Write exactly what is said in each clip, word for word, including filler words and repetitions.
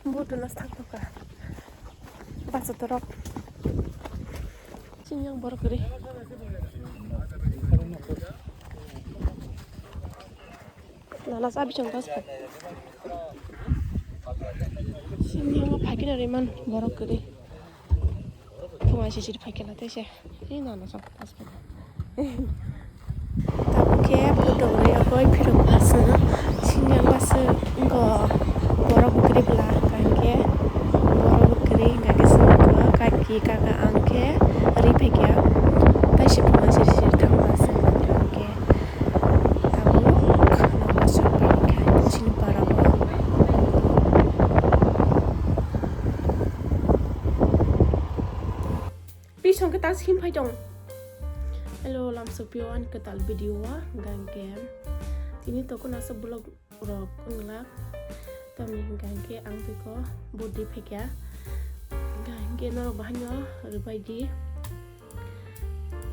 Budu no thang thangka. Basa torok. Sini yang borok kwrwi. Nala sa bisong tas pa. Sini yang phaikhe na riman borok kwrwi. Phunga sisiri phaikhe na tei se. Ih, nana sok, pas phaikhe. Tabuk khe photo bai yokoi phirok basa. Sini yang basa wngkha borok bwkrwi bwla, hwnkha hwnkhe borok bwkrwi, hwnkha khe sini wngkha kaki, kaka, ang khe ri phaikha. Tai se phunga sisiri thang basa, hwnkha hwnkhe. Tabuk khana masuk bai kha chini para o. Pisong khe tas him phai tong. Hello, lamsok pio ani kwtal video o, hwnkha hwnkhe tini tokon asa vlog rok wnglak. Tamni hwnkha hwnkhe ang twi ko body phaikha. Hwnkha hwnkhe norok bahaino rwbai di.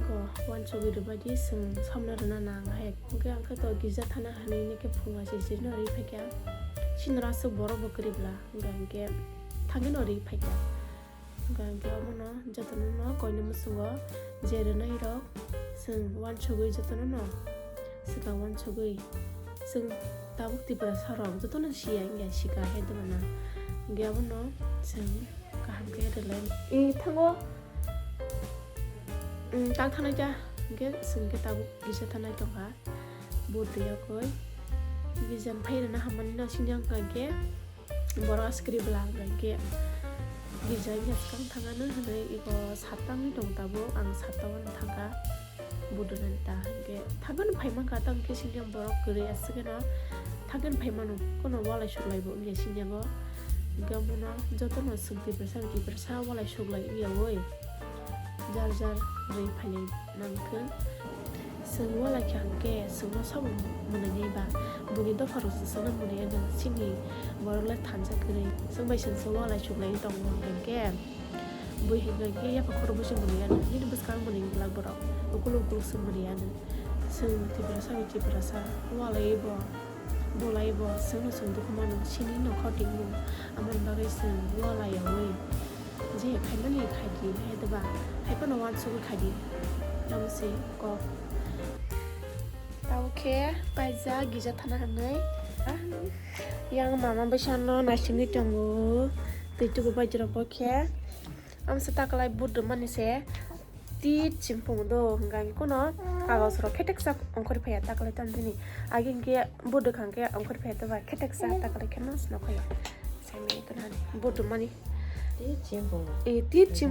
Ko wansugwi rwbai di, chwng samno rwna nang hai. Hwnkhe ang khe to girja thana hinwi hwnkhe phunga sisirino ri phaikha. Sinora aswk borok bo kwrwi bwla, hwnkha hwnkhe thangwi no ri phaikha. Hwnkha hwnkhe omono jotono no koinwi muchungo je rwnai rok chwng wansugwi jotono no swkang wansugwi chwng tabuk Tiprasa rok jotono siya wngya sika hai dwmana. Hwnkhe abono chwng kaham khe rwlai. I thango. Mm, tak thanai ta. Hwnkhe chwng khe tabuk kisa thanai tongkha. Bo twi yakoi. Girja phai rwna hammani no sini wngkha hwnkhe borok askri bwla hwnkha hwnkhe girja wngya swkang thangano hwnwi iko sattangwi tong tabuk, ang sattang thangkha. Budu nani ta hwnkhe thangkhe no phai mankha, tang khe sini borok kwrwi aswk no thangkhe no phai mano, kono walai suklai bo wngya sini yango. Hwnkhe omono jotono chwng Tiprasa Tiprasa walai suklai wngya oi. Jar jar rwi phailai nangthwng. Chwng walai kha hwnkhe chwngno sabo mwnwi nai ba? Buini dopha rok se chwngno mwnwi ano, chini borok le thansa kwrwi. Chwng bai chwng se walai suklai tongo hwnkhe. Bui hwnkhe yapha khoro bwswk mwnwi ano, nini bwskang mwnwi glak borok, ukuluk ukuluk se mwnwi ano. Chwng Tiprasa bai Tiprasa walai bo. Bolai bo chwngno chwng dukhu mano, chini nokha tingmung, amoni bagwi chwng walai yaui je khaimani khaidi, hai deba, hai phano wansugwi khaidi, tamo se kok. Tamo khe paijak gija thana hinwi, yang mama bwsano naisingwi tongo, twi tubu baijrok bo khe, amsa taklai but rwmani se. Tit chimpung do hwnkha hwnkhe kono kagos rok kheteksa ongkhor phaiya taklai tamo bini. Agi hwnkhe buduk hwnkhe ongkhor phaiya doba kheteksa taklai kheno swnam phaiya. Saimani khwnani buduk mani. Tit chimpung. Eh, tit chim-